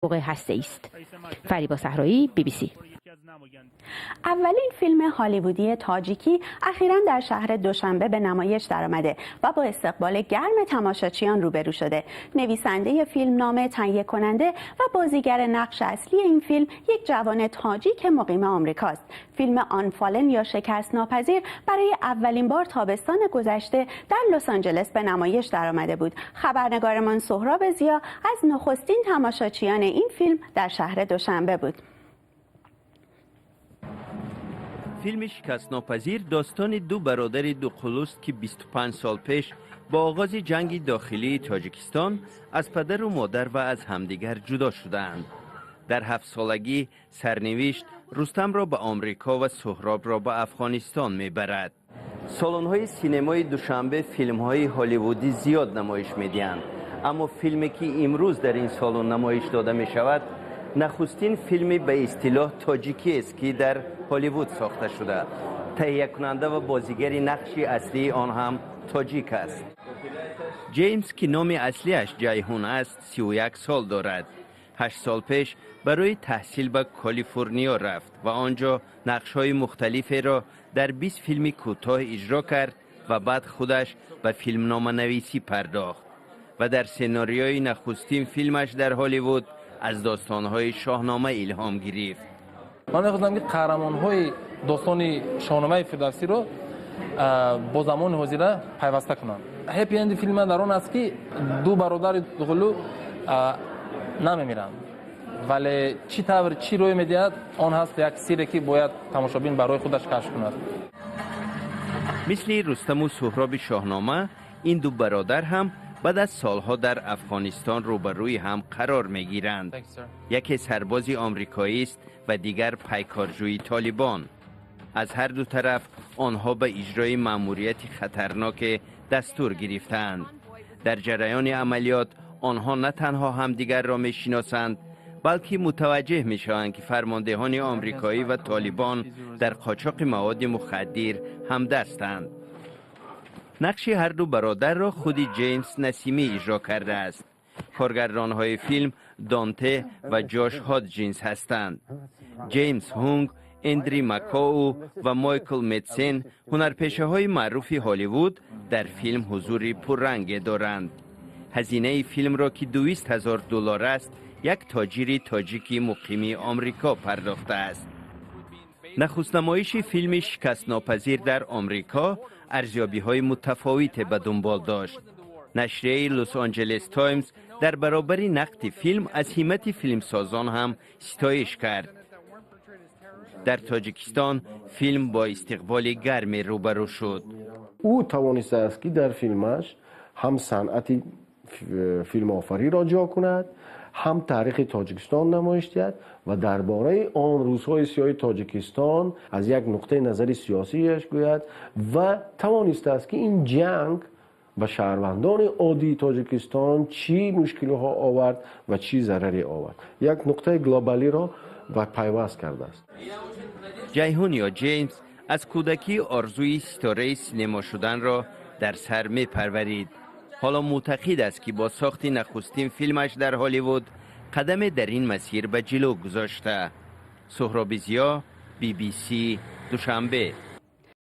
هسته است. فریبا صحرایی، BBC. اولین فیلم هالیوودی تاجیکی اخیرا در شهر دوشنبه به نمایش درآمده و با استقبال گرم تماشاچیان روبرو شده. نویسنده فیلمنامه، تهیه کننده و بازیگر نقش اصلی این فیلم یک جوان تاجیک مقیم آمریکاست. فیلم Unfallen یا شکست ناپذیر برای اولین بار تابستان گذشته در لس آنجلس به نمایش درآمده بود. خبرنگارمان سهراب ضیا از نخستین تماشاچیان این فیلم در شهر دوشنبه بود. فیلم شکست‌ناپذیر داستان دو برادر دوقلوست که 25 سال پیش با آغاز جنگ داخلی تاجیکستان از پدر و مادر و از همدیگر جدا شدند. در 7 سالگی سرنوشت رستم را به آمریکا و سهراب را به افغانستان میبرد. سالن‌های سینمای دوشنبه فیلم‌های هالیوودی زیاد نمایش می‌دهند، اما فیلمی که امروز در این سالن نمایش داده می‌شود نخستین فیلمی به اصطلاح تاجیکی است که در هالیوود ساخته شده. تهیه کننده و بازیگر نقش اصلی آن هم تاجیک است. جیمز که نام اصلیش جیهون است 31 سال دارد. 8 سال پیش برای تحصیل به کالیفرنیا رفت و آنجا نقش‌های مختلفی را در 20 فیلم کوتاه اجرا کرد و بعد خودش به فیلمنامه نویسی پرداخت و در سناریوی نخستین فیلمش در هالیوود از داستان‌های شاهنامه الهام گرفت. من می‌خواستم که قهرمان‌های داستان شاهنامه فردوسی رو با زمان حاضر پیوسته کنم. happy end فیلم در آن است که دو برادر دوقلو نمی‌میرند، ولی چی طور چی روی می‌دهد آن هست یک سیره که باید تماشابین برای خودش کشف کند. مثل رستم و سهراب شاهنامه، این دو برادر هم بعد از سالها در افغانستان روبروی هم قرار میگیرند. یکی سرباز آمریکایی است و دیگر پیکارجوی طالبان. از هر دو طرف آنها به اجرای مأموریت خطرناک دستور گرفتند. در جریان عملیات آنها نه تنها همدیگر را میشناسند، بلکه متوجه میشوند که فرماندهان آمریکایی و طالبان در قاچاق مواد مخدر همدستند. نقش هر دو برادر را خود جیمز نسیمی اجرا کرده است. کارگردان‌های فیلم دانته و جاش هادجینز هستند. جیمز هونگ، اندری مکاو و مایکل مدسن هنرپیشه‌های معروف هالیوود در فیلم حضور پررنگ دارند. هزینه فیلم را که 200,000 دلار است، یک تاجر تاجیکی مقیم آمریکا پرداخته است. نخست نمایش فیلم شکست‌ناپذیر در آمریکا ارزیابی‌های متفاوت به دنبال داشت. نشریه لس آنجلس تایمز در برابر نقد فیلم از همت فیلمسازان هم ستایش کرد. در تاجیکستان فیلم با استقبال گرم روبرو شد. او توانسته است که در فیلمش هم صنعت فیلم آفری را جا کند، هم تاریخ تاجیکستان نمایش دهد و درباره آن روزهای سیاه تاجیکستان از یک نقطه نظر سیاسیش گوید و توانسته است که این جنگ به شهروندان عادی تاجیکستان چی مشکل‌ها آورد و چی ضرری آورد. یک نقطه گلوبالی را و پیوست کرده است. جیهون یا جیمز از کودکی آرزوی ستاره سینما شدن را در سر می‌پرورید. حالا معتقد است که با ساخت نخستین فیلمش در هالیوود قدم در این مسیر به جلو گذاشته. سهراب ضیا، BBC، دوشنبه.